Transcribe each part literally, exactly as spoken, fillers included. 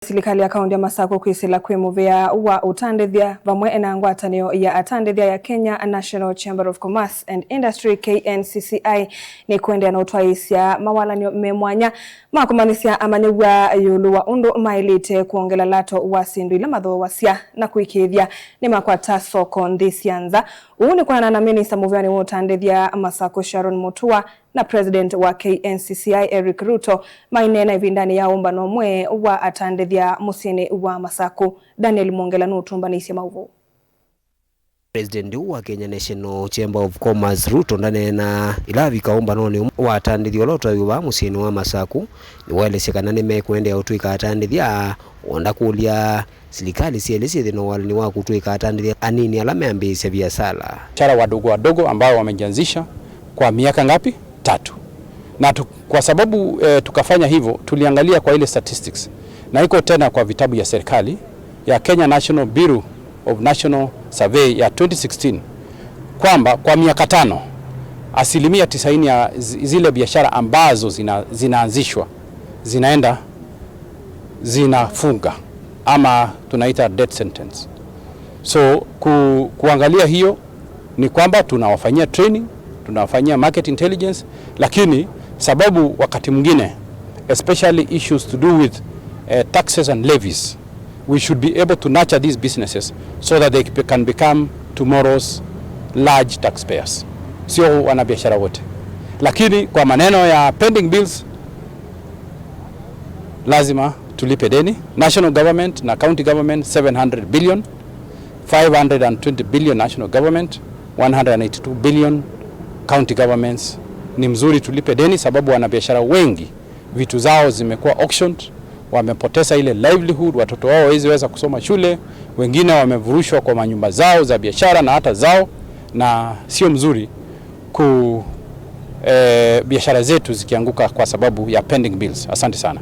Silikalĩ ya kaũntĩ ya Masakũ kwĩsĩla kwĩ mũvĩa wa ũtandĩthya vamwe na ngwatanĩo ya atandĩthya ya Kenya National Chamber of Commerce and Industry, K N C C I, nĩ kũendeea na ũtwaĩĩsya mawalany'o me mwanya ma kũmanyĩsya amanyĩw'a ĩũlũ wa ũndũ maĩlĩte kwongela lato wa syĩndũ ila mathooasya na kũĩkĩĩthya nĩmakwata soko nthĩ sya nza. Ũu nĩ kwonana na minista mũvĩanĩ wa ũtandĩthya Masakũ Sharon Mutua na President wa K N C C I Eric Ruto maineena ĩvindanĩ ya ũmbano ũmwe wa atandĩthya mũsyĩnĩ wa Masakũ. Daniel Mwongela nũtũmbanĩisye maũvoo. President wa Kenya National Chamber of Commerce Ruto ndaneena ĩla avika ũmbanonĩ wa atandĩthya ũla ũtaĩwe vaa mũsyĩnĩ wa Masakũ. Nĩwaelesya kana nĩmekũendeea ũtw'ĩka atandĩthya, o ndakũlya silikalĩ syelĩ syĩthĩe na walani wa kũtw'ĩka atandĩthya anini ala meambĩĩsya viasala. Biashara wadogo wadogo ambao wamejianzisha kwa miaka ngapi? Tatu. Na tu, kwa sababu, eh, tukafanya hivyo, tuliangalia kwa ile statistics. Na iko tena kwa vitabu ya serikali ya Kenya National Bureau of National Survey ya twenty sixteen, kwamba kwa miaka tano, asilimia tisaini ya zi-, zile biashara ambazo zina-, zinaanzishwa, zinaenda, zinafunga, ama tunaita death sentence. So, ku-, kuangalia hiyo ni kwamba tunawafanyia training, tunawafanyia market intelligence, lakini sababu wakati mwingine, especially issues to do with, eh, taxes and levies, we should be able to nurture these businesses so that they can become tomorrow's large taxpayers. Sio wanabiashara wote. Lakini kwa maneno ya pending bills, lazima tulipe deni. National government na county government, seven hundred billion, five hundred and twenty billion national government, one hundred and eighty-two billion county governments. Ni mzuri tulipe deni, sababu wanabiashara wengi vitu zao zimekuwa auctioned, wamepoteza ile livelihood, watoto wao hawezi weza kusoma shule, wengine wamevurushwa kwa manyumba zao za biashara na hata zao, na sio mzuri ku, eh, biashara zetu zikianguka kwa sababu ya pending bills. Asante sana.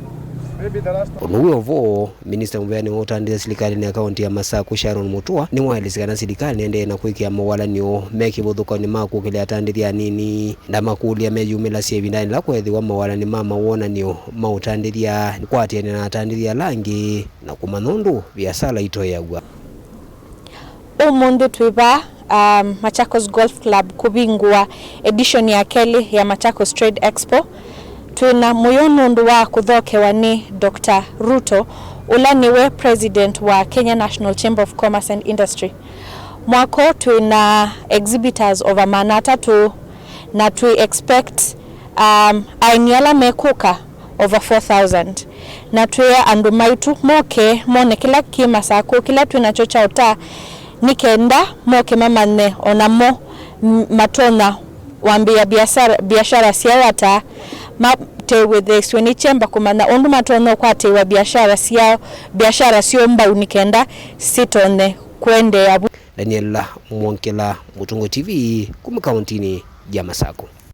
Ũndũ wĩ o vo, minista mũvĩanĩ wa ũtandĩthya silikalĩnĩ ya kaũntĩ ya Masakũ, Sharon Mutua, nĩwaelesye kana silikalĩ nĩendee na kwĩkĩa mawalany'o me kĩvathũkany'o ma kũkĩlya atandĩthya anini, na makũlya meyumĩlasya ĩvindanĩ yĩla kweethĩwa mawalany'o ma mawonany'o ma ũtandĩthya kwatĩanĩa na atandĩthya ala angĩ na kũmanya ũndũ viasala itoeaw'a. Ũmũnthĩ twĩ vaa, um, Machakos Golf Club kũvingũa edition ya kelĩ ya Machakos Trade Expo. Twĩ na mũyo nũndũ wa kũthokewa nĩ Doctor Ruto, ũla nĩwe President wa Kenya National Chamber of Commerce and Industry. Mwaka ũũ twĩ na exhibitors over maana atatũ, na twĩ expect, um, aeni ala mekũka over four thousand. Na twĩe andũ maitũ moke mone kĩla kĩ Masakũ, kĩla twĩ nakyo kya ũta, nĩ kenda moke mamanye o namo, m-, matonya wambĩĩa biasara, biashara syoo ata, mateew'ĩthĩsw'e nĩ chamber kũmanya ũndũ matonya ũkwatĩĩwa biashara syoo, biashara syoo mbau nĩ kenda sitonye kũendeea vu. Daniel Mwongela, Mũtũngũ T V, kuma kaũntĩnĩ ya Masakũ.